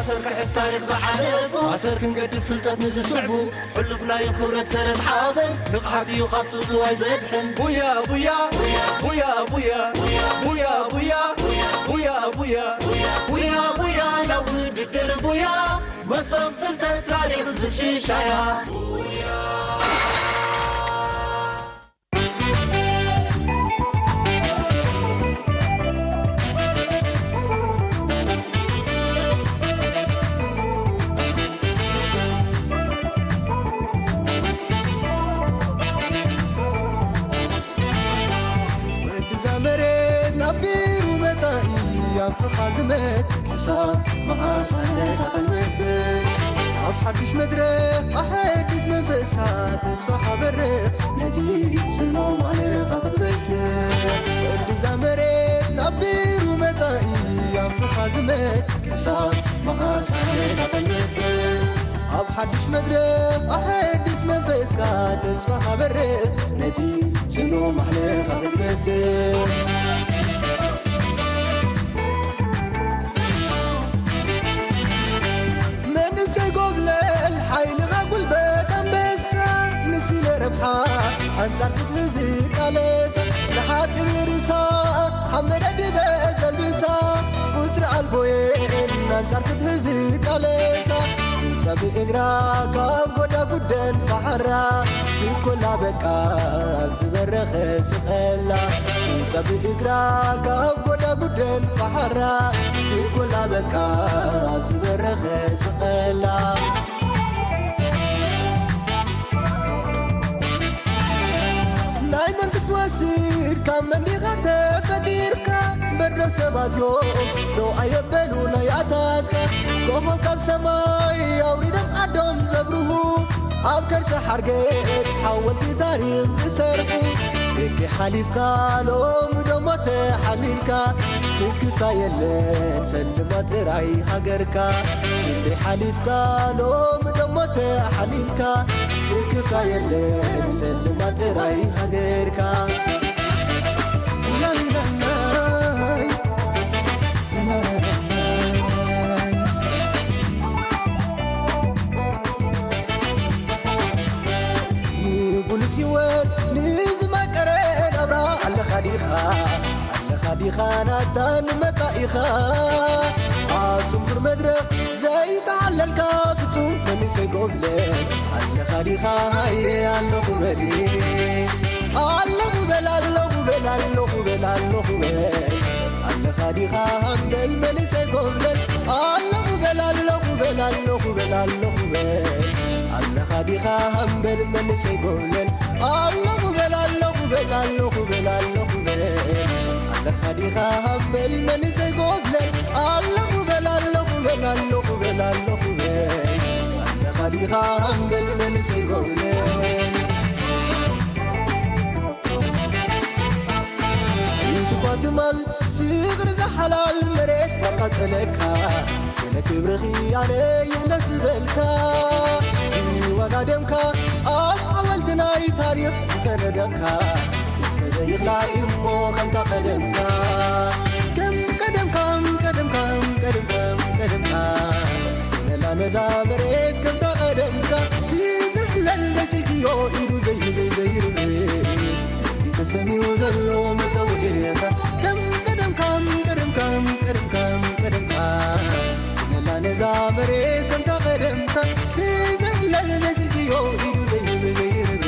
ኣሰር ክሕዝ ታሪኽ ዝሓለፉ፣ ኣሰር ክንገድፍ ፍልጠት ንዝስዕቡ፣ ሕሉፍ ናዩ ክብረት ሰረት ሓበን፣ ንቕሓት እዩ ካብ ጽውጽዋይ ዘድሕን። ቡያ ቡያ ቡያ ቡያ ቡያ ቡያ ቡያ ቡያ ቡያ ቡያ ቡያ ቡያ ናብ ውድድር ቡያ፣ መሶብ ፍልጠት ታሪኽ ዝሽሻያ። ወድዛ መሬት ናቢሩ መጻኢ ኣንፍኻ ዝመት ክሳብ መዓስ ኣለካ ክንመትብል ኣብ ሓድሽ መድረኽ ኣሐድስ መንፈስካ ተስፋኻ በርህ ነቲ ስኖ ማለኻ ክትበትል ወድዛ መሬት ናቢሩ መጻኢ ኣንፍኻ ዝመት ክሳብ መዓስ ኣለካ ክንመትብል ኣብ ሓድሽ መድረኽ ኣሐድስ መንፈስካ ተስፋኻ በርህ ነቲ ስኖ ማለኻ ክትበትል መንእሰይ ጎብለል ሓይልኻ ጉልበት ኣንበሳ ንስለ ረብሓ ኣንጻር ፍትሒ ዝቃለሳ ንሓቂ ብርሳ ሓመድ ኣዲበ ዘልብሳ ቁጽሪ ኣልቦየን ኣንጻር ፍትሒ ዝቃለሳ ትውጻ ብእግራ ካብ ጎዳ ጉደን ፈሓራ ትኮላ በቃ ኣብ ዝበረኸ ስቐላ ትውጻ ብእግራ ካብ ጎዳ ጉደን ፈሓራ ትኮላ በቃ ኣብ ዝበረኸ ስቐላ ናይ መን ክትወስድ ካብ መን ዲኻ ተፈጢርካ በርዶ ሰባት ዮም ዶ ኣየበሉ ናይ ኣታትካ ኮኾብ ካብ ሰማይ ኣውሪዶም ዓዶም ዘብርሁ ኣብ ከርሰ ሓርገጽ ሓወልቲ ታሪኽ ዝሰርሑ ደቂ ሓሊፍካ ሎሚ ደሞ ተሓሊልካ ስክፍታ የለን ሰልማ ጥራይ ሃገርካ ክንደይ ሓሊፍካ ሎሚ ደሞ ተሓሊልካ ስክፍታ የለን ሰልማ ጥራይ ሃገርካ ላሊበላይ ንብሉጽ ህይወት ንዝመቀረ ናብራ ኣለኻ ዲኻ ኣለኻ ዲኻ ናታ ንመጻኢኻ ኣብ ጽንኩር መድረኽ ዘይተዓለልካ ፍጹም መንእሰይ ጎብለ ኣለኻ ዲኻ ሃየ ኣለኹ በል ኣለኹ በል ኣለኹ በል ኣለኹ በል ኣለኻ ዲኻ ሃምበል መንእሰይ ጎብለል ኣለኹ በል ኣለኹ በል ኣለኹ በል ኣለኹ በል ኣለኻ ዲኻ ሃምበል መንእሰይ ጎብለል ኣለኹ በል ኣለኹ በል ኣለኹ በል ኣለኹ በል ኣለኻ ዲኻ ሃምበል መንእሰይ ጎብለል ኣለኹ በል ኣለኹ በል ኣለኹ በል ኣለኹ በል ኣለኻ ዲኻ ሃምበል መንእሰይ ጎብለል ኢትኳ ትማል ፍቕሪ ዝሓላል መሬት ያቃጸለካ ስለ ክብርኺ ኣነ ይህለ ዝበልካ ብዋጋ ደምካ ኣብ ሓወልቲ ናይ ታሪኽ ዝተነደቕካ ስለ ይኽላ እሞ ከምታ ቀደምካ ከም ቀደምካም ቀደምካም ቀደምካም ቀደምካ ነላ ነዛ መሬት ከምታ ቀደምካ ትዝሕለል ዘይስልክዮ ኢዱ ዘይብል ዘይርብል ተሰሚዑ ዘሎ መጸውዒኻ ከም ቀደምካም ቀደምካም ቀደምካም ቀደምካ ነላ ነዛ መሬት ከምታ ቀደምካ ትዝሕለል ዘይስልክዮ ኢዱ ዘይብል ዘይርብል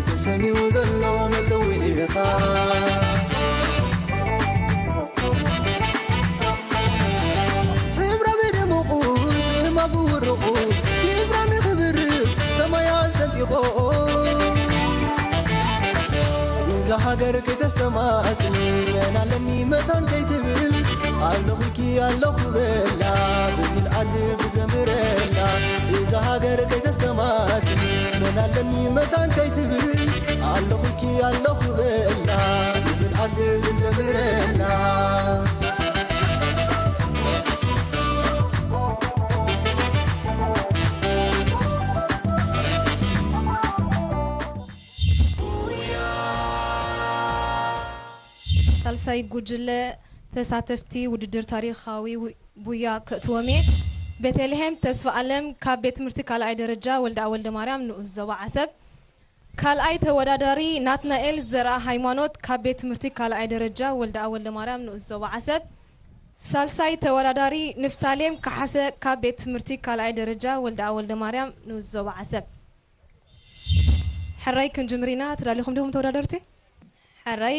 ተሰሚዑ ዘሎ መጸውዒኻ ሕብራ ብደሙቑ ስማ ብውርቑ ክብራ ንኽብር ሰማያ ሰንጢቖ እዛ ሃገር ከይተስተማእስል መን ኣለኒ መታን ከይትብል ኣለኹኪ ኣለኹ በላ ብምልኣት ብዘምረላ እዛ ሃገር ከይተስተማእስል መን ኣለኒ መታን ከይትብል ኣለኹኪ ኣለኹ በላ ብምልኣት ብዘምረላ ሳልሳይ ጉጅለ ተሳተፍቲ ውድድር ታሪኻዊ ቡያ ከእትዎም እየ። ቤተልሔም ተስፋ ኣለም ካብ ቤት ትምህርቲ ካልኣይ ደረጃ ወልደኣ ወልደ ማርያም ንኡስ ዞባ ዓሰብ። ካልኣይ ተወዳዳሪ ናትናኤል ዘርኣ ሃይማኖት ካብ ቤት ትምህርቲ ካልኣይ ደረጃ ወልደኣ ወልደ ማርያም ንኡስ ዞባ ዓሰብ። ሳልሳይ ተወዳዳሪ ንፍታሌም ካሓሰ ካብ ቤት ትምህርቲ ካልኣይ ደረጃ ወልደኣ ወልደ ማርያም ንኡስ ዞባ ዓሰብ። ሕራይ ክንጅምር ኢና። ተዳሊኹም ዲኹም ተወዳደርቲ? ሕራይ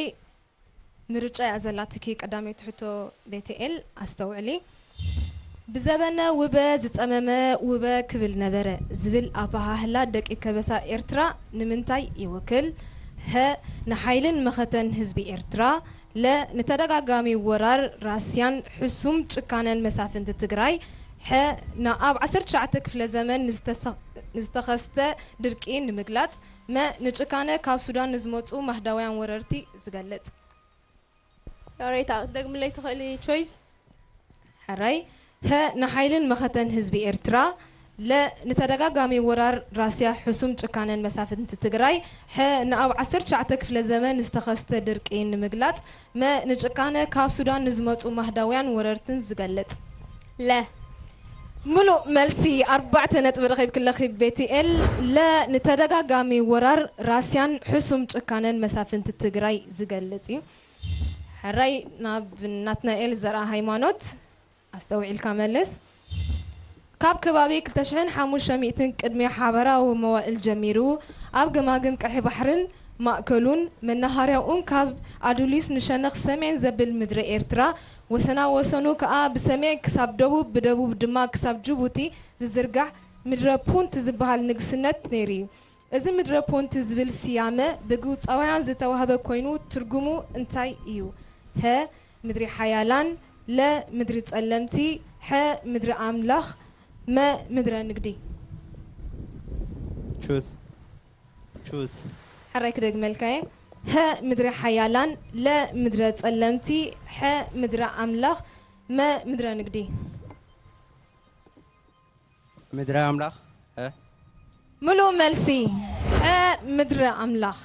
ምርጫ እያ ዘላትኪ ቀዳመይቲ ሕቶ ቤተኤል፣ ኣስተውዕሊ። ብዘበነ ውበ ዝጸመመ ውበ ክብል ነበረ ዝብል ኣበሃህላ ደቂ ከበሳ ኤርትራ ንምንታይ ይውክል? ሀ፣ ንሓይልን መኸተን ህዝቢ ኤርትራ፣ ለ፣ ንተደጋጋሚ ወራር ራስያን ሕሱም ጭካነን መሳፍንቲ ትግራይ፣ ሐ፣ ንኣብ ዓሰርተ ትሽዓተ ክፍለ ዘመን ንዝተሰ-፣ ንዝተኸስተ ድርቂ ንምግላጽ፣ መ፣ ንጭካነ ካብ ሱዳን ንዝመጹ ማህዳውያን ወረርቲ ዝገልጽ። ሎሬታ፣ ክትደግምለይ ትኽእሊ ቾይስ? ሕራይ፣ ሀ፣ ንሓይልን መኸተን ህዝቢ ኤርትራ፣ ለ፣ ንተደጋጋሚ ወራር ራስያ ሕሱም ጭካነን መሳፍንቲ ትግራይ፣ ሐ፣ ንኣብ ዓሰርተ ትሽዓተ ክፍለ ዘመን ዝተኸስተ ድርቂ ንምግላጽ፣ መ፣ ንጭካነ ካብ ሱዳን ንዝመጹ ማህዳውያን ወረርትን ዝገልጽ። ለ። ምሉእ መልሲ፣ ኣርባዕተ ነጥቢ ረኺብኪ ኣለኺ ቤቲኤል። ለ፣ ንተደጋጋሚ ወራር ራስያን ሕሱም ጭካነን መሳፍንቲ ትግራይ ዝገልጽ እዩ። ሕራይ ናብ ናትናኤል ዘርኣ ሃይማኖት። ኣስተውዒልካ መልስ። ካብ ከባቢ ክልተ ሽሕን ሓሙሽተ ሚእትን ቅድሚ ሓበራዊ መዋእል ጀሚሩ፣ ኣብ ገማግም ቀይሕ ባሕርን ማእከሉን መናሃርያኡን ካብ ኣዱሊስ ንሸነኽ ሰሜን ዘብል ምድሪ ኤርትራ፣ ወሰና ወሰኑ ከኣ ብሰሜን ክሳብ ደቡብ፣ ብደቡብ ድማ ክሳብ ጅቡቲ ዝዝርጋሕ ምድረ ፑንት ዝበሃል ንግስነት ነይሩ እዩ። እዚ ምድረ ፖንት ዝብል ስያመ ብግብጻውያን ዝተዋህበ ኮይኑ ትርጉሙ እንታይ እዩ? ሀ፣ ምድሪ ሓያላን፣ ለ፣ ምድሪ ጸለምቲ፣ ሐ፣ ምድሪ ኣምላኽ፣ መ፣ ምድረ ንግዲ። ቹዝ ቹዝ ሕራይ ክደግመልካየ። ሀ፣ ምድሪ ሓያላን፣ ለ፣ ምድረ ጸለምቲ፣ ሐ፣ ምድሪ ኣምላኽ፣ መ፣ ምድረ ንግዲ። ምድረ ኣምላኽ ሀ ምሉእ መልሲ ሐ ምድሪ ኣምላኽ።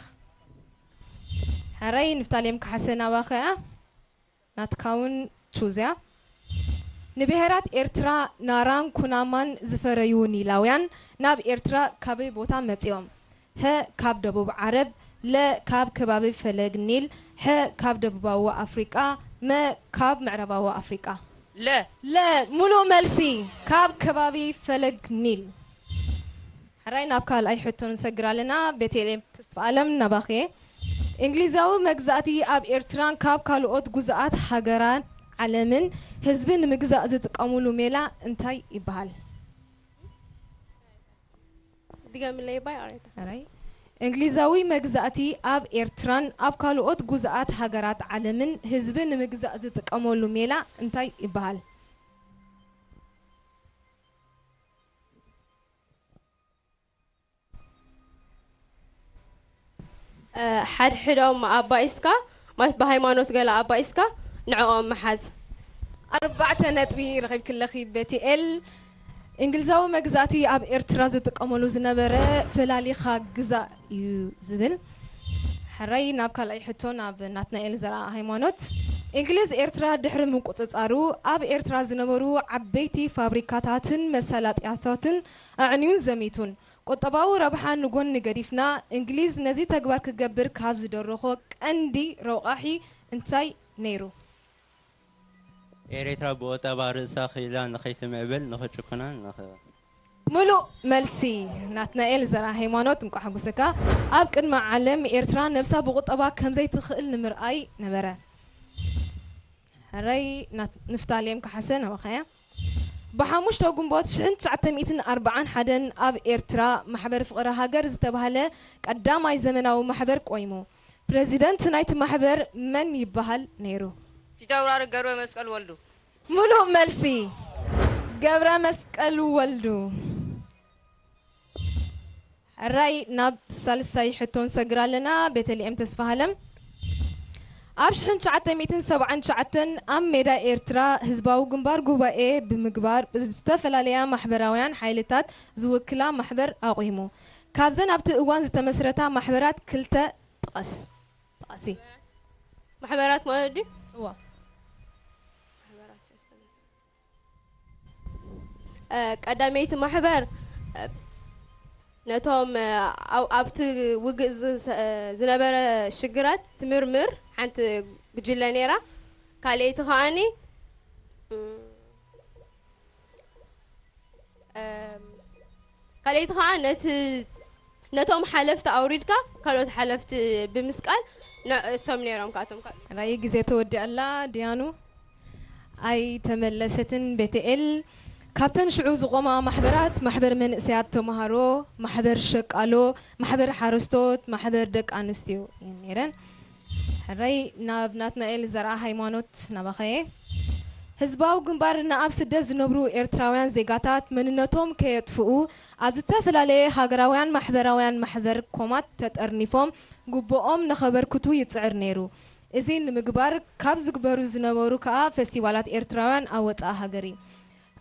ሕራይ ንፍታሌም ካሕሰ ናባኸ እያ። ናትካ እውን ቹዝ እያ። ንብሄራት ኤርትራ ናራን ኩናማን ዝፈረዩ ኒላውያን ናብ ኤርትራ ካበይ ቦታ መጺኦም? ሀ ካብ ደቡብ ዓረብ፣ ለ ካብ ከባቢ ፈለግ ኒል፣ ሐ ካብ ደቡባዊ ኣፍሪቃ፣ መ ካብ ምዕራባዊ ኣፍሪቃ። ለ ለ ሙሉእ መልሲ ካብ ከባቢ ፈለግ ኒል። ሕራይ ናብ ካልኣይ ሕቶ ንሰግር ኣለና። ቤተልሔም ተስፋኣለም ናባኺ። እንግሊዛዊ መግዛእቲ ኣብ ኤርትራን ካብ ካልኦት ጉዙኣት ሃገራት ዓለምን ህዝቢ ንምግዛእ ዝጥቀሙሉ ሜላ እንታይ ይበሃል? ድገምለይ ባይ ኣሬታ ሕራይ እንግሊዛዊ መግዛእቲ ኣብ ኤርትራን ኣብ ካልኦት ጉዙኣት ሃገራት ዓለምን ህዝቢ ንምግዛእ ዝጥቀመሉ ሜላ እንታይ ይበሃል? ሓድሕዶም ኣባኢስካ ማለት ብሃይማኖት ገለ ኣባኢስካ ንዕኦም ምሓዝ። ኣርባዕተ ነጥቢ ረኺብኪ ኣለኺ ቤቲኤል። እንግሊዛዊ መግዛእቲ ኣብ ኤርትራ ዝጥቀመሉ ዝነበረ ፈላሊኻ ግዛእ እዩ ዝብል። ሕራይ ናብ ካልኣይ ሕቶ ናብ ናትናኤል ዘርኣ ሃይማኖት። እንግሊዝ ኤርትራ ድሕሪ ምቁጽጻሩ ኣብ ኤርትራ ዝነበሩ ዓበይቲ ፋብሪካታትን መሳለጥያታትን ኣዕንዩን ዘሚቱን። ቁጠባዊ ረብሓ ንጎኒ ገዲፍና፣ እንግሊዝ ነዚ ተግባር ክገብር ካብ ዝደረኾ ቀንዲ ረቋሒ እንታይ ነይሩ? ኤርትራ ብቁጠባ ርእሳ ክኢላ ንኸይትምዕብል ንኽጭኩናን ንኽ ምሉእ መልሲ ናትናኤል ዘርኣ ሃይማኖት፣ እንቋዕ ሓጎሰካ። ኣብ ቅድሚ ዓለም ኤርትራ ነብሳ ብቁጠባ ከምዘይትኽእል ንምርኣይ ነበረ። ሕራይ ናት- ንፍታሌም ካሕሰ ናባኻያ። ብሓሙሽተ ግንቦት ሽሕን ትሽዓተ ሚእትን ኣርባዓን ሓደን ኣብ ኤርትራ ማሕበር ፍቕሪ ሃገር ዝተባህለ ቀዳማይ ዘመናዊ ማሕበር ቆይሙ። ፕረዚደንት ናይቲ ማሕበር መን ይበሃል ነይሩ? ፊታውራሪ ገብረ መስቀል ወልዱ ምሉእ መልሲ ገብረ መስቀል ወልዱ። ሕራይ ናብ ሳልሳይ ሕቶ ንሰግር ኣለና። ቤተልሔም ተስፋሃለም። ኣብ ሽሕን ትሽዓተ ሚእትን ሰብዓን ትሽዓተን ኣብ ሜዳ ኤርትራ ህዝባዊ ግንባር ጉባኤ ብምግባር ዝተፈላለያ ማሕበራውያን ሓይልታት ዝውክላ ማሕበር ኣቑሙ። ካብዘን ኣብቲ እዋን ዝተመስረታ ማሕበራት ክልተ ጥቀስ። ጥቀሲ። ማሕበራት ማለት ድዩ? እዋ። ማሕበራት ቀዳመይቲ ማሕበር ነቶም ኣብቲ ውግእ ዝነበረ ሽግራት ትምርምር ሓንቲ ጉጅለ ነይራ። ካልኣይቲ ከዓኒ ካልኣይቲ ከዓ ነቲ ነቶም ሓለፍቲ ኣውሪድካ ካልኦት ሓለፍቲ ብምስቃል ንእሶም ነይሮም። ካቶም ካ ራእይ ግዜ ተወዲኣላ ድያኑ ኣይተመለሰትን። ቤተኤል ካብተን ሽዑ ዝቆማ ማሕበራት ማሕበር መንእሰያት ተምሃሮ፣ ማሕበር ሸቃሎ፣ ማሕበር ሓረስቶት፣ ማሕበር ደቂ ኣንስትዮ እየን ነይረን። ሕራይ ናብ ናትናኤል ዘርኣ ሃይማኖት ናባኸየ። ህዝባዊ ግንባር ንኣብ ስደት ዝነብሩ ኤርትራውያን ዜጋታት መንነቶም ከየጥፍኡ ኣብ ዝተፈላለየ ሃገራውያን ማሕበራውያን ማሕበር ኮማት ተጠርኒፎም ግቡኦም ንኸበርክቱ ይጽዕር ነይሩ። እዚ ንምግባር ካብ ዝግበሩ ዝነበሩ ከኣ ፈስቲቫላት ኤርትራውያን ኣብ ወጻኢ ሃገር እዩ።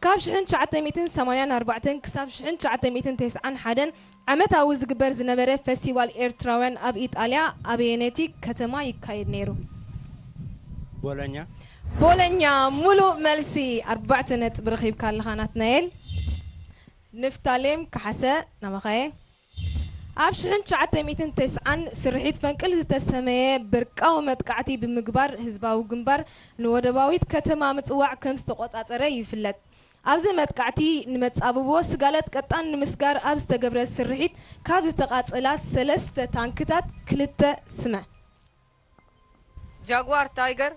ካብ ሽሕን ትሽዓተ ሚእትን ሰማንያን ኣርባዕተን ክሳብ ሽሕን ትሽዓተ ሚእትን ተስዓን ሓደን ዓመታዊ ዝግበር ዝነበረ ፈስቲቫል ኤርትራውያን ኣብ ኢጣልያ ኣበየነይቲ ከተማ ይካየድ ነይሩ? ቦሎኛ። ቦሎኛ። ሙሉእ መልሲ፣ ኣርባዕተ ነጥቢ ረኺብካ ኣለኻ ናትናኤል። ንፍታሌም ካሓሰ ናባኻየ። ኣብ ሽሕን ትሽዓተ ሚእትን ተስዓን ስርሒት ፈንቅል ዝተሰመየ በርቃዊ መጥቃዕቲ ብምግባር ህዝባዊ ግንባር ንወደባዊት ከተማ ምጽዋዕ ከም ዝተቖጻጸረ ይፍለጥ። ኣብዚ መጥቃዕቲ ንመጻብቦ ስጋለት ቀጣን ንምስጋር ኣብ ዝተገብረ ስርሒት ካብ ዝተቓጸላ ሰለስተ ታንክታት ክልተ ስመ። ጃጓር ታይገር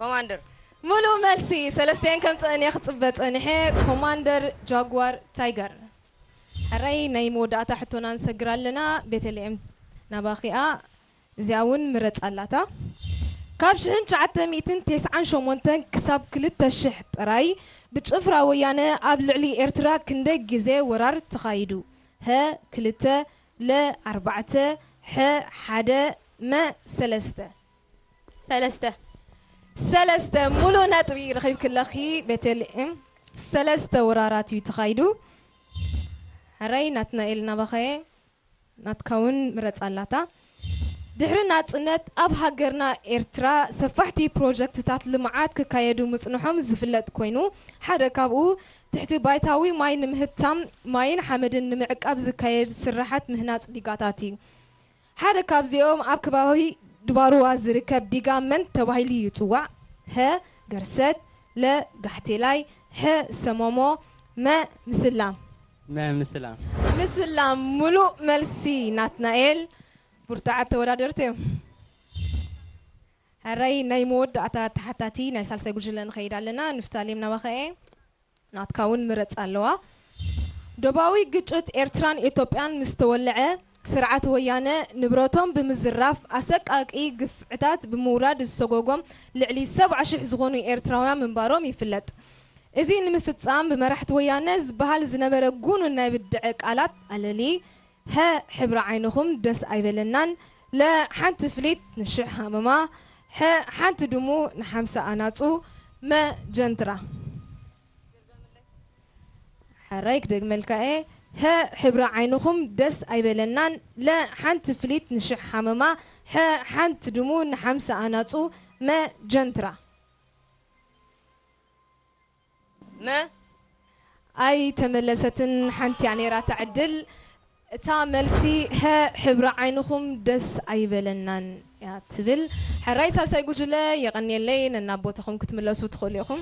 ኮማንደር። ሙሉእ መልሲ ሰለስቲኤን ከምጽእን እየ ክጽበ ጸኒሐ። ኮማንደር ጃጓር ታይገር። ሕራይ ናይ መወዳእታ ሕቶና ንሰግር ኣለና። ቤተልሔም ናባኺኣ እዚኣ እውን ምረጽ ኣላታ። ካብ ሽሕን ትሽዓተ ሚእትን ተስዓን ሸሞንተን ክሳብ ክልተ ሽሕ ጥራይ ብጭፍራ ወያነ ኣብ ልዕሊ ኤርትራ ክንደይ ግዜ ወራር ተኻይዱ? ሀ ክልተ፣ ለ ኣርባዕተ፣ ሐ ሓደ፣ መ ሰለስተ። ሰለስተ። ሰለስተ ሙሉእ ነጥቢ ረኺብኪ ኣለኺ ቤተልሔም። ሰለስተ ወራራት እዩ ተኻይዱ። ሕራይ ናትናኤል ናባኸየ ናትካ እውን ምረጽ ኣላታ። ድሕሪ ናጽነት ኣብ ሃገርና ኤርትራ ሰፋሕቲ ፕሮጀክትታት ልምዓት ክካየዱ ምጽንሖም ዝፍለጥ ኮይኑ፣ ሓደ ካብኡ ትሕቲ ባይታዊ ማይ ንምህብታም ማይን ሓመድን ንምዕቃብ ዝካየድ ስርሓት ምህናጽ ዲጋታት እዩ። ሓደ ካብዚኦም ኣብ ከባቢ ድባርዋ ዝርከብ ዲጋ መን ተባሂሉ ይጽዋዕ? ሀ ገርሰት፣ ለ ጋሕቴላይ፣ ሐ ሰመሞ፣ መ ምስላም። መ ምስላም። ምስላም ሙሉእ መልሲ ናትናኤል። ብርቱዓት ተወዳደርቲ እዮም። ሕራይ ናይ መወዳእታ ተሓታቲ ናይ ሳልሳይ ጉጅለ ንኸይድ ኣለና። ንፍታሌም ናባኸ እየ። ናትካ እውን ምረጽ ኣለዋ። ዶባዊ ግጭት ኤርትራን ኢትዮጵያን ምስ ተወልዐ፣ ስርዓት ወያነ ንብረቶም ብምዝራፍ፣ ኣሰቃቂ ግፍዕታት ብምውራድ ዝሰጎጎም ልዕሊ ሰብዓ ሽሕ ዝኾኑ ኤርትራውያን ምንባሮም ይፍለጥ። እዚ ንምፍጻም ብመራሕቲ ወያነ ዝበሃል ዝነበረ ጉኑን ናይ ብድዐ ቃላት ኣለሊ፣ ሐ ሕብሪ ዓይንኹም ደስ ኣይበለናን፣ ለ ሓንቲ ፍሊት ንሽሕ ሃመማ፣ ሐ ሓንቲ ድሙ ንሓምሳ ኣናጹ፣ መ ጀንትራ። ሕራይ ክደግመልካ እየ። ሀ ሕብሪ ዓይንኹም ደስ ኣይበለናን፣ ለ ሓንቲ ፍሊት ንሽሕ ሃመማ፣ ሐ ሓንቲ ድሙ ንሓምሳ ኣናጹ፣ መ ጀንትራ። መ ኣይተመለሰትን ሓንቲ እያ ነይራ እታ ዕድል። እታ መልሲ ሀ ሕብሪ ዓይንኹም ደስ ኣይበለናን እያ ትብል። ሕራይ ሳልሳይ ጉጅለ የቐንየለይ፣ ነናብ ቦታኹም ክትምለሱ ትኽእሉ ኢኹም።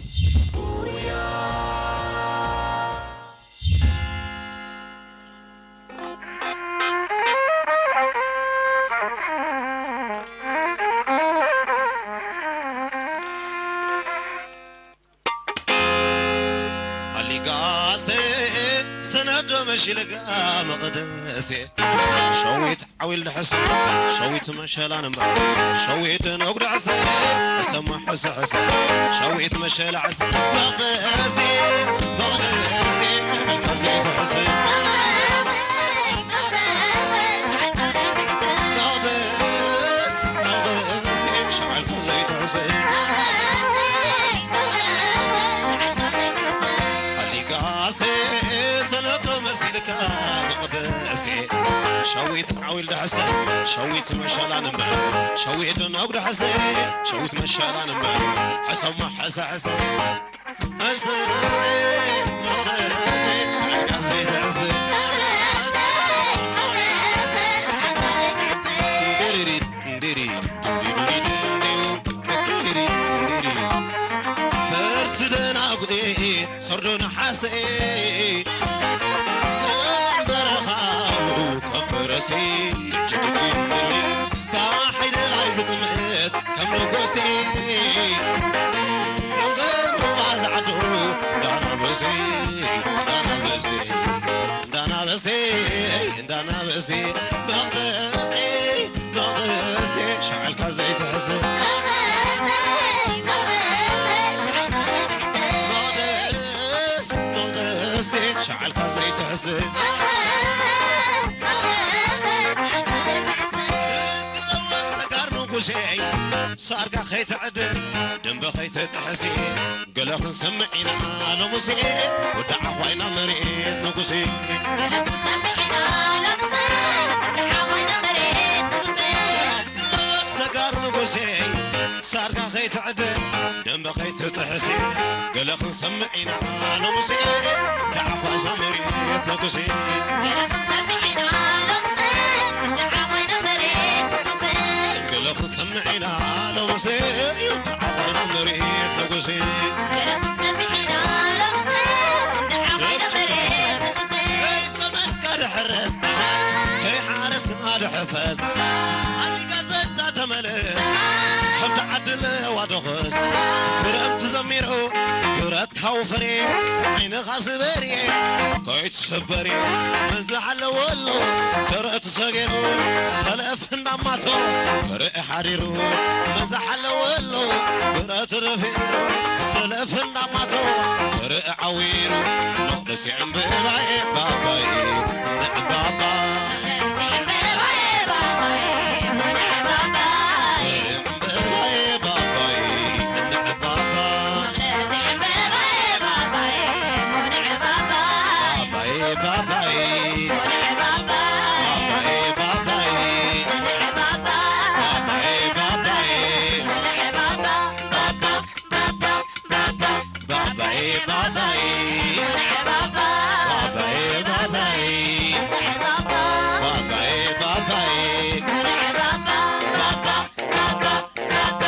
ኣሊጋሴ ሰነዶ መሽልጋ መቕደሴ ሸዊት ዓዊል ድሕሰ ሸዊት መሸላን እምበር ሸዊት ነጉዳዕሰ ሕሰማ ሕሰ ሕሰ ሸዊት መሸላ ሕሰ መቕደሴ መቕደሴ ዓልካ ዘይትሕሰ መቕደስ መቕደስ ሸዓልካ ዘይትሕሰ ኣሊጋሴ ተለዶ መሲልካ መቕደሴ። ሸዊት ዓዊል ዳሕሰ፣ ሸዊት መሸላን እምበር፣ ሸዊት ደናጉ ዳሕሰ፣ ሸዊት መሸላን እምበር፣ ሕሰማ ሕሰ ሕሰ። ሕሰ መቕደሴ፣ ሻዕካ ዘይትሕሰ። ድሪሪት፣ ድሪሪት፣ ድሪሪት፣ ድሪሪት። ፈርሲ ደናጉኤ ሰርዶ ነሓሰ ቀለም ዘረኻቡ ከም ፈረሰ ጭጭጭ ባሕይደ ላይ ዝጥምት ከም ንጉሴ ከም ገሩባ ዝዓዱ እንዳናበሴ እንዳናበሴ እንዳናበሴ እንዳናበሴ መቕደሴ መቕደሴ ሻዕልካ ዘይትሕዝ መቕደስ መቕደሴ ሻዕልካ ዘይትሕዝ ግለወም ሰጋር ንጉሴ ሳርካ ከይትዕድል ደንበ ከይትጥሕሲ ገለ ክንሰምዕ ኢና ሎሙሴ ወዲ ዓዃይና መሬት ንጉሴ ገለ ክንሰምዕ ኢና ሎምሰ ወዲ ዓዋይና መሬት ንጉሴ ሰጋር ንጉሴ ሳርካ ከይትዕደ ደንበ ከይትጥሕሲ ገለ ክንሰምዕ ኢና ሎምሴ ወዲ ዓዃይና መሬት ንጉሴ ገለ ክንሰምዕ ኢና ሎምሰ ወዲ ዓዋይና መሬት ንጉሴ ገለ ክንሰምዕ ኢና ሎምሴ ወዲ ዓዃይና መሬት ንጉሴ ገለ ክንሰምዕ ኢና ሎምሰ ወዲ ዓዋይና መሬት ንጉሴ ከይጠመካ ድሕረስ ከይሓረስካ ድሕፈስ ኣሊጋ ዘታ ተመለስ ከብዲ ዓዲ ለዋ ደኾስ ክረምቲ ዘሚሩ ግረትካ ውፍሬ ዓይንኻ ዝበርየ ከይትስበርየ መዚ ሓለወሎ ደረቱ ሰጊሩ ሰለፍ እንዳማቶ ክርኢ ሓዲሩ መዚ ሓለወሎ ግረቱ ደፊሩ ሰለፍ እንዳማቶ ክርኢ ዓዊሩ መቕደስ ዕምበባየ ባባየ ንዕምባባ መቕደስ ዕምበባየ ባባየ ንዕምባባየ ዕምበባየ ባባየ ንዕምባባ መቕደስ ዕምበባየ ባባየ ንዕምባባየ ባባየ ባባየ ንዕምባባየ ባባየ ባባየ ንዕምባባ ባባየ ባባየ ንዕምባባ ባባ ባባዬ ባባዬ ባባዬ ባባዬ ባባዬ ባባዬ ባባዬ ባባ ባባ ባባ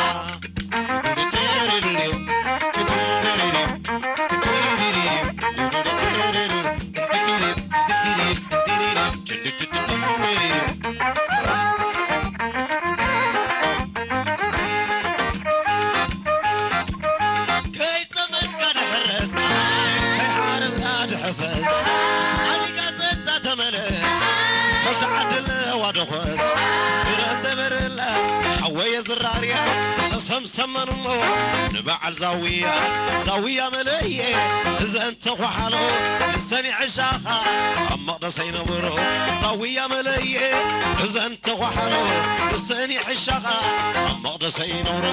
ከይጠመካ ድሕረስ ከይሓረስካ ድሕፈስ ኣሊካ ዘታ ተመለስ ከብዲ ዓዲ ኣለዋ ደኾስ ግረም ተበርላ ሓወየ ዝራርያ ተሰምሰመን እሞ ንበዓል ዛውያ ዛውያ መለየ እዘን ተዃሓሎ ንሰን ይዕሻኻ ኣብ መቕደሰይ ነብሮ ዛውያ መለየ እዘን ተዃሓሎ ንሰን ይዕሻኻ ኣብ መቕደሰይ ነብሮ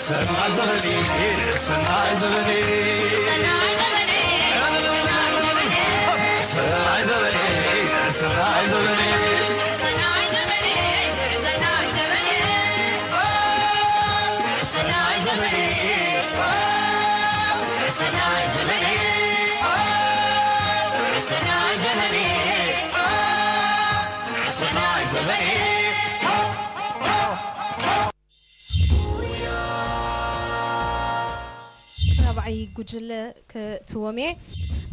ሰናይ ዘመኔ ሰናይ ዘመኔ ሰናይ ዘመኔ ሰናይ ዘመኔ ሰናይ ዘመኔ ሰናይ ዘመኔ ሰናይ ዘመኔ፣ ሰናይ ዘመኔ። ራብዓይ ጉጅለ ከእትዎም እየ።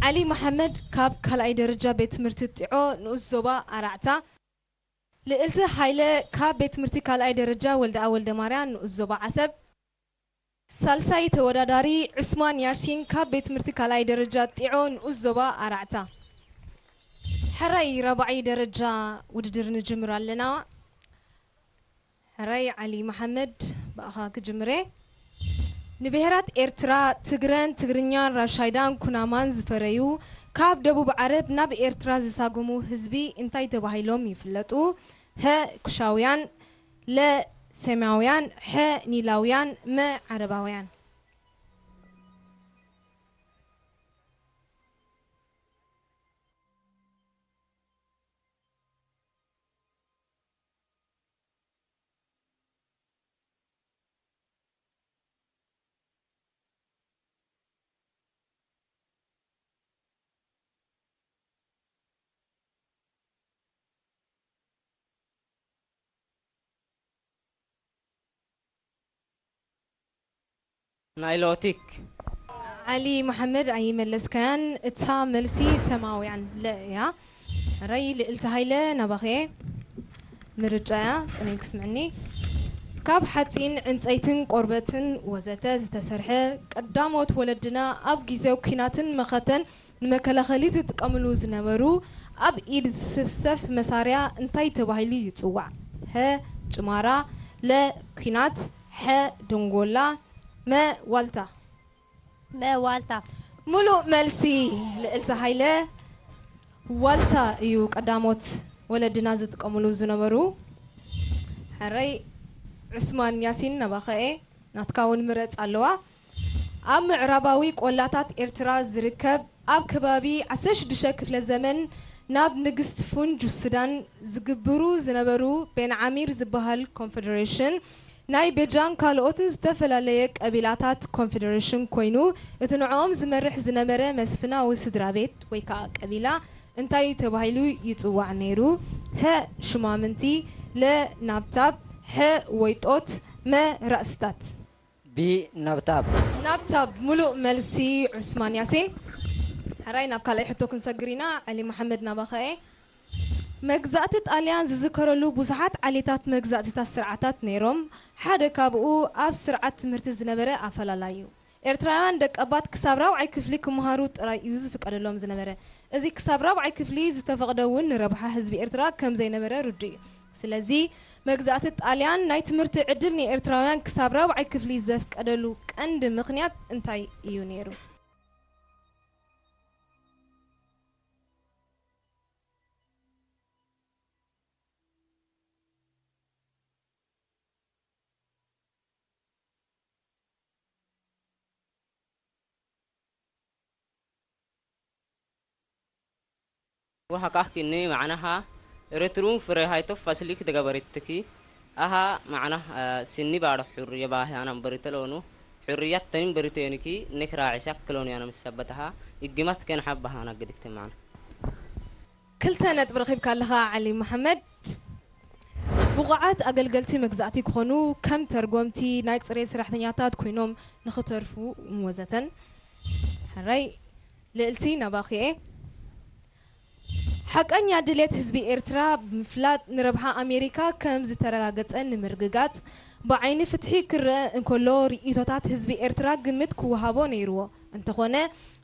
ዓሊ መሓመድ ካብ ካልኣይ ደረጃ ቤት ትምህርቲ ጢዖ ንኡስ ዞባ ኣራዕታ፣ ልእልቲ ሃይለ ካብ ቤት ትምህርቲ ካልኣይ ደረጃ ወልደኣ ወልደማርያም ንኡስ ዞባ ዓሰብ፣ ሳልሳይ ተወዳዳሪ ዑስማን ያሲን ካብ ቤት ትምህርቲ ካልኣይ ደረጃ ጢዖ ንኡስ ዞባ ኣራዕታ። ሕራይ ራብዓይ ደረጃ ውድድር ንጅምር ኣለና። ሕራይ ዓሊ መሓመድ፣ ብኣኻ ክጅምር እየ። ንብሄራት ኤርትራ ትግረን ትግርኛን ራሻይዳን ኩናማን ዝፈረዩ ካብ ደቡብ ዓረብ ናብ ኤርትራ ዝሳጎሙ ህዝቢ እንታይ ተባሂሎም ይፍለጡ? ሀ ኩሻውያን፣ ለ ሴማውያን፣ ሐ ኒላውያን፣ መ ዓረባውያን። ናይሎቲክ። ዓሊ መሓመድ ኣይመለስካያን። እታ መልሲ ሰማውያን ለ እያ። ሕራይ ልእልቲ ሃይለ ናባኸ ምርጫ እያ። ጽንኢል ክስምዕኒ። ካብ ሓጺን ዕንጸይትን ቆርበትን ወዘተ ዝተሰርሐ ቀዳሞት ወለድና ኣብ ግዜ ኲናትን መኸተን ንመከላኸሊ ዝጥቀምሉ ዝነበሩ ኣብ ኢድ ዝስፍሰፍ መሳርያ እንታይ ተባሂሉ ይጽዋዕ? ሀ ጭማራ፣ ለ ኲናት፣ ሐ ደንጎላ፣ መ ዋልታ። መ ዋልታ። ሙሉእ መልሲ ልእልቲ ሃይለ። ዋልታ እዩ ቀዳሞት ወለድና ዝጥቀምሉ ዝነበሩ። ሕራይ ዑስማን ያሲን ናባኸ እየ። ናትካ እውን ምረጽ ኣለዋ። ኣብ ምዕራባዊ ቆላታት ኤርትራ ዝርከብ ኣብ ከባቢ ዓሰርተ ሽዱሽተ ክፍለ ዘመን ናብ ንግስቲ ፉንጁ ሱዳን ዝግብሩ ዝነበሩ ቤን ዓሚር ዝበሃል ኮንፈደሬሽን ናይ በጃን ካልኦትን ዝተፈላለየ ቀቢላታት ኮንፈደሬሽን ኮይኑ፣ እቲ ንዕኦም ዝመርሕ ዝነበረ መስፍናዊ ስድራ ቤት ወይ ከዓ ቀቢላ እንታይ ተባሂሉ ይጽዋዕ ነይሩ? ሀ ሽማምንቲ፣ ለ ናብታብ፣ ሐ ወይጦት፣ መ ራእስታት። ቢ ናብታብ። ናብታብ። ሙሉእ መልሲ ዑስማን ያሲን። ሕራይ ናብ ካልኣይ ሕቶ ክንሰግር ኢና። ዓሊ መሓመድ ናባኸ እየ። መግዛእቲ ጣልያን ዝዝከረሉ ብዙሓት ዓሌታት መግዛእትታት ስርዓታት ነይሮም። ሓደ ካብኡ ኣብ ስርዓት ትምህርቲ ዝነበረ ኣፈላላይ እዩ። ኤርትራውያን ደቀባት ክሳብ ራብዓይ ክፍሊ ክመሃሩ ጥራይ እዩ ዝፍቀደሎም ዝነበረ። እዚ ክሳብ ራብዓይ ክፍሊ ዝተፈቕደ እውን ንረብሓ ህዝቢ ኤርትራ ከም ዘይነበረ ርዱእ እዩ። ስለዚ መግዛእቲ ጣልያን ናይ ትምህርቲ ዕድል ንኤርትራውያን ክሳብ ራብዓይ ክፍሊ ዘፍቀደሉ ቀንዲ ምኽንያት እንታይ እዩ ነይሩ? وحكاك إني معناها رترون فري هاي توفى سليك دقبرتكي. أها معناها سني بارو حرية باهي أنا بريتلونو. حرية تنين بريتينكي نكرا عشاك كلوني أنا مسبتها. إقمت كان حبها أنا قدكت معنا. ክልተ ነጥቢ ረኺብካ ኣለኻ ዓሊ መሓመድ። ብቑዓት ኣገልገልቲ መግዛእቲ ክኾኑ፣ ከም ተርጎምቲ፣ ናይ ጽሬት ሰራሕተኛታት ኮይኖም ንኽተርፉ ወዘተን። ሕራይ ልእልቲ ናባኺ እየ። ሓቀኛ ድሌት ህዝቢ ኤርትራ ብምፍላጥ ንረብሓ ኣሜሪካ ከም ዝተረጋገጸ ንምርግጋጽ ብዓይኒ ፍትሒ ክረአ እንከሎ ርእይቶታት ህዝቢ ኤርትራ ግምት ክወሃቦ ነይርዎ። እንተኾነ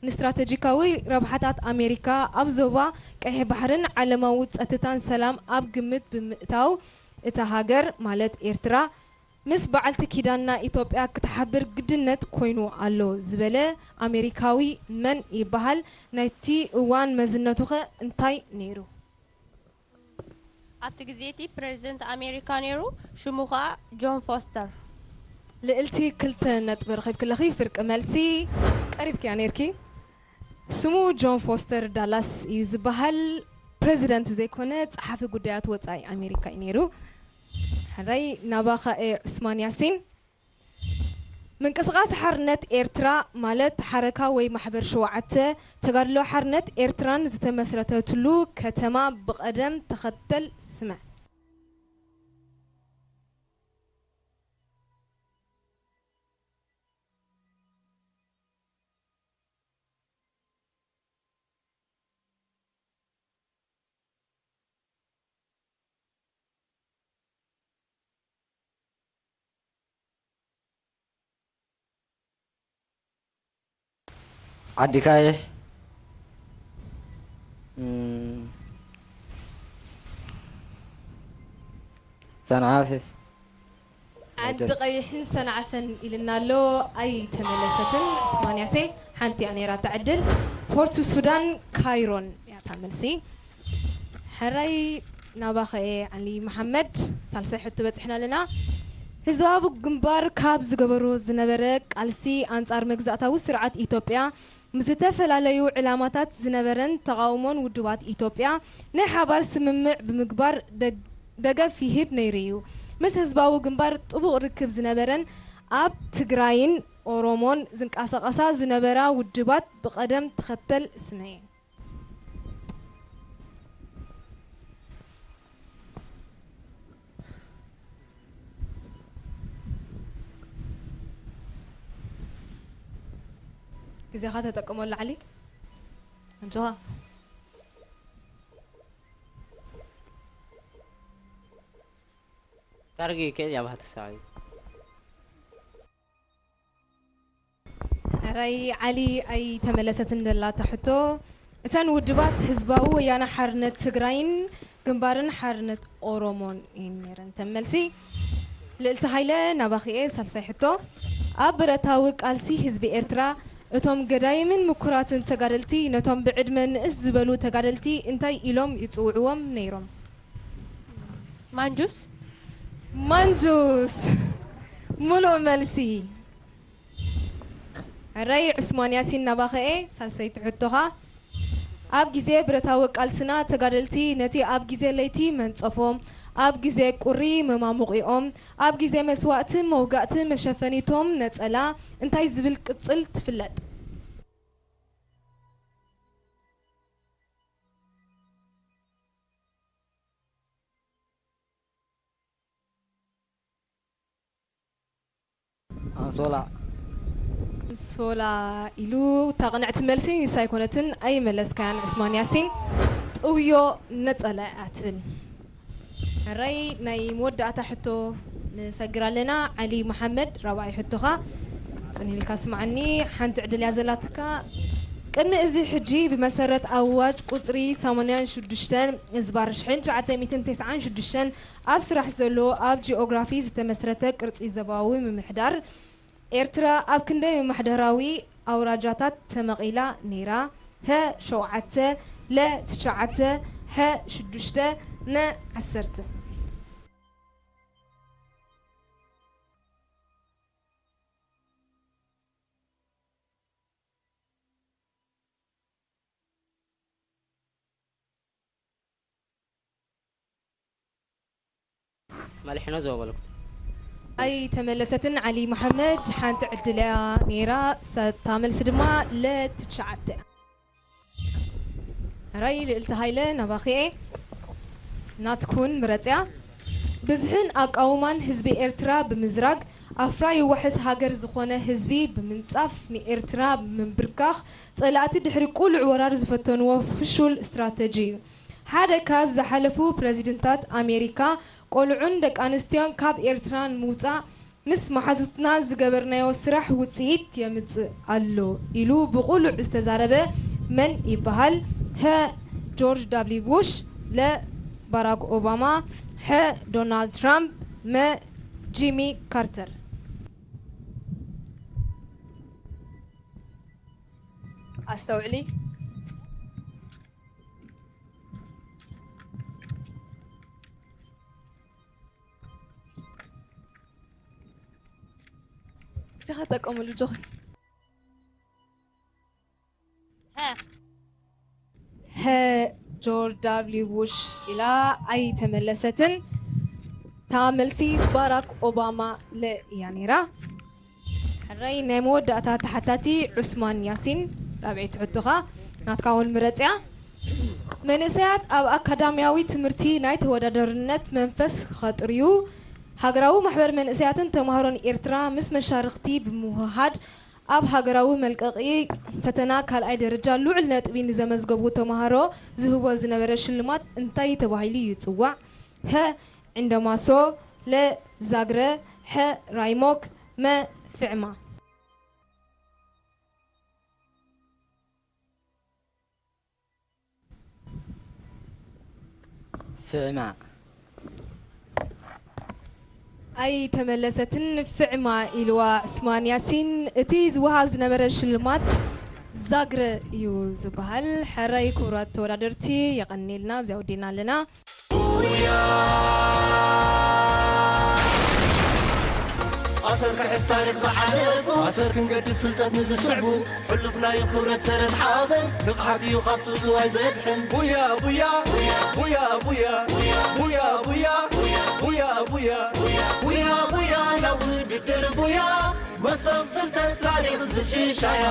ንስትራተጂካዊ ረብሓታት ኣሜሪካ ኣብ ዞባ ቀይሕ ባሕርን ዓለማዊ ጸጥታን ሰላም ኣብ ግምት ብምእታው እታ ሃገር ማለት ኤርትራ ምስ በዓልቲ ኪዳንና ኢትዮጵያ ክትሓብር ግድነት ኮይኑ ኣሎ ዝበለ ኣሜሪካዊ መን ይበሃል? ናይቲ እዋን መዝነቱኸ እንታይ ነይሩ? ኣብቲ ግዜ እቲ ፕረዚደንት ኣሜሪካ ነይሩ፣ ሽሙ ኸኣ ጆን ፎስተር። ልእልቲ ክልተ ነጥቢ ረኺብክለኺ፣ ፍርቂ መልሲ ቀሪብክያ ነይርኪ። ስሙ ጆን ፎስተር ዳላስ እዩ ዝበሃል። ፕረዚደንት ዘይኮነ ጸሓፊ ጉዳያት ወጻኢ ኣሜሪካ እዩ ነይሩ። ሕራይ ናባኻ እየ ዑስማን ያሲን። ምንቅስቓስ ሓርነት ኤርትራ ማለት ሓረካ ወይ ማሕበር ሸውዓተ ተጋድሎ ሓርነት ኤርትራን ዝተመስረተትሉ ከተማ ብቐደም ተኸተል ስመ። ዓዲ ካይሕ፣ እም፣ ሰንዓፈ። ዓዲ ቀይሕን ሰንዓፈን ኢልና ኣሎ። ኣይተመለሰትን። ዑስማን ያሲን፣ ሓንቲ እያ ነይራ እታ ዕድል። ፖርት ሱዳን ካይሮን እያ እታ መልሲ። ሕራይ ናባኸ እየ ዓሊ መሓመድ። ሳልሳይ ሕቶ በፂሕና ኣለና። ህዝባዊ ግንባር ካብ ዝገበሮ ዝነበረ ቃልሲ ኣንጻር መግዛእታዊ ስርዓት ኢትዮጵያ ምስ ዝተፈላለዩ ዕላማታት ዝነበረን ተቓውሞን ውድባት ኢትዮጵያ ናይ ሓባር ስምምዕ ብምግባር ደግ- ደገፍ ይህብ ነይሩ እዩ። ምስ ህዝባዊ ግንባር ጥቡቕ ርክብ ዝነበረን ኣብ ትግራይን ኦሮሞን ዝንቀሳቐሳ ዝነበራ ውድባት ብቐደም ተኸተል ስመየን። ግዜኻ ተጠቀመሉ ዓሊ። ኣጆኻ። ታርጊ ከ ያባህት ሳይ ሕራይ ዓሊ ኣይተመለሰትን ዘላ እታ ሕቶ። እተን ውድባት ህዝባዊ ወያነ ሓርነት ትግራይን ግንባርን ሓርነት ኦሮሞን እየን ነይረን። እተን መልሲ ልእልቲ ሃይለ ናባኺ እየ። ሳልሳይ ሕቶ፣ ኣብ ብረታዊ ቃልሲ ህዝቢ ኤርትራ እቶም ገዳይምን ምኩራትን ተጋደልቲ ነቶም ብዕድመ ንእስ ዝበሉ ተጋደልቲ እንታይ ኢሎም ይጽውዕዎም ነይሮም? ማንጁስ ማንጁስ። ሙሉእ መልሲ። ሕራይ ዑስማን ያሲን ናባኸኤ። ሳልሰይቲ ሕቶኻ፣ ኣብ ግዜ ብረታዊ ቃልስና ተጋደልቲ ነቲ ኣብ ግዜ ለይቲ መንጸፎም፣ ኣብ ግዜ ቁሪ መማሙቒኦም፣ ኣብ ግዜ መስዋእቲ መውጋእቲ መሸፈኒቶም ነጸላ እንታይ ዝብል ቅጽል ትፍለጥ? ኣንሶላ ኣንሶላ ኢሉ። እታ ቅንዕቲ መልሲ ንሳ ኣይኮነትን፣ ኣይመለስካያን ዑስማን ያሲን። ጥውዮ ነጸላ እያ ትብል። ሕራይ ናይ መወዳእታ ሕቶ ንሰግር ኣለና። ዓሊ መሓመድ፣ ራብዓይ ሕቶኻ ጽን ኢልካ ስምዓኒ። ሓንቲ ዕድል እያ ዘላትካ። ቅድሚ እዚ ሕጂ ብመሰረት ኣዋጅ ቁጽሪ ሰማንያን ሽዱሽተን እዝባር ሽሕን ትሽዓተ ሚእትን ተስዓን ሽዱሽተን ኣብ ስራሕ ዘሎ ኣብ ጂኦግራፊ ዝተመስረተ ቅርጺ ዞባዊ ምምሕዳር ኤርትራ ኣብ ክንደይ ምምሕዳራዊ ኣውራጃታት ተመቒላ ነይራ? ሀ ሸውዓተ፣ ለ ትሽዓተ፣ ሐ ሽዱሽተ፣ መ ዓሰርተ። መሊሕና ዘበልኩት ኣይተመለሰትን። ዓሊ መሓመድ ሓንቲ ዕድል እያ ነይራ። ሰታ መልሲ ድማ ለትሽዓተ እያ። ሕራይ ልእልቲ ሃይለ ናባኺ እየ። ናትኩን ምረጽያ። ብዝሕን ኣቃውማን ህዝቢ ኤርትራ ብምዝራግ ኣፍራ ይዋሕስ ሃገር ዝኾነ ህዝቢ ብምንጻፍ ንኤርትራ ምንብርካኽ ጸላእቲ ድሕሪ ቁሉዕ ወራር ዝፈተንዎ ፍሹል ስትራተጂ እዩ። ሓደ ካብ ዝሓለፉ ፕረዚደንታት ኣሜሪካ ቆልዑን ደቂ ኣንስትዮን ካብ ኤርትራ ንምውጻእ ምስ መሓዙትና ዝገበርናዮ ስራሕ ውጽኢት የምጽእ ኣሎ ኢሉ ብቑሉዕ ዝተዛረበ መን ይበሃል? ሀ ጆርጅ ዳብሊው ቡሽ፣ ለ ባራክ ኦባማ፣ ሐ ዶናልድ ትራምፕ፣ መ ጂሚ ካርተር። ኣስተውዕሊ። እዚ ኸጠቀሙሉ ጆኺ። ሀ ጆርጅ ዳብሊው ቡሽ ኢላ ኣይተመለሰትን። እታ መልሲ ባራክ ኦባማ ለ እያ ነይራ። ሕራይ ናይ መወዳእታ ተሓታቲ ዑስማን ያሲን፣ ራብዐይቲ ሕቶኻ ናትካ እውን ምረጽያ። መንእሰያት ኣብ ኣካዳሚያዊ ትምህርቲ ናይ ተወዳዳርነት መንፈስ ከጥርዩ፣ ሃገራዊ ማሕበር መንእሰያትን ተማሃሮን ኤርትራ ምስ መሻርኽቲ ብምውህሃድ ኣብ ሃገራዊ መልቀቒ ፈተና ካልኣይ ደረጃ ልዑል ነጥቢ ንዘመዝገቡ ተማሃሮ ዝህቦ ዝነበረ ሽልማት እንታይ ተባሂሉ ይጽዋዕ? ሀ፣ ዕንደማሶ፣ ለ፣ ዛግረ፣ ሐ፣ ራይሞክ፣ መ፣ ፍዕማ። ፍዕማ። ኣይተመለሰትን፣ ፍዕማ ኢልዋ ዑስማን ያሲን። እቲ ዝወሃብ ዝነበረ ሽልማት ዛግረ እዩ ዝበሃል። ሕራይ ክቡራት ተወዳደርቲ፣ የቐንየልና። ኣብዚኣ ወዲእና ኣለና። ኣሰር ክሕዝ ታሪኽ ዝሓለፉ ኣሰር ክንገድፍ ፍልጠት ንዝስዕቡ ሕሉፍ ናዩ ክብረት ሰረት ሓበን ንቕሓት እዩ ካብ ጽውጽዋይ ዘድሕን ቡያ ቡያ ቡያ ቡያ ቡያ ቡያ ቡያ ቡያ ቡያ ቡያ ናብ ውድድር ቡያ መሰብ ፍልጠት ታሪኽ ዝሽሻያ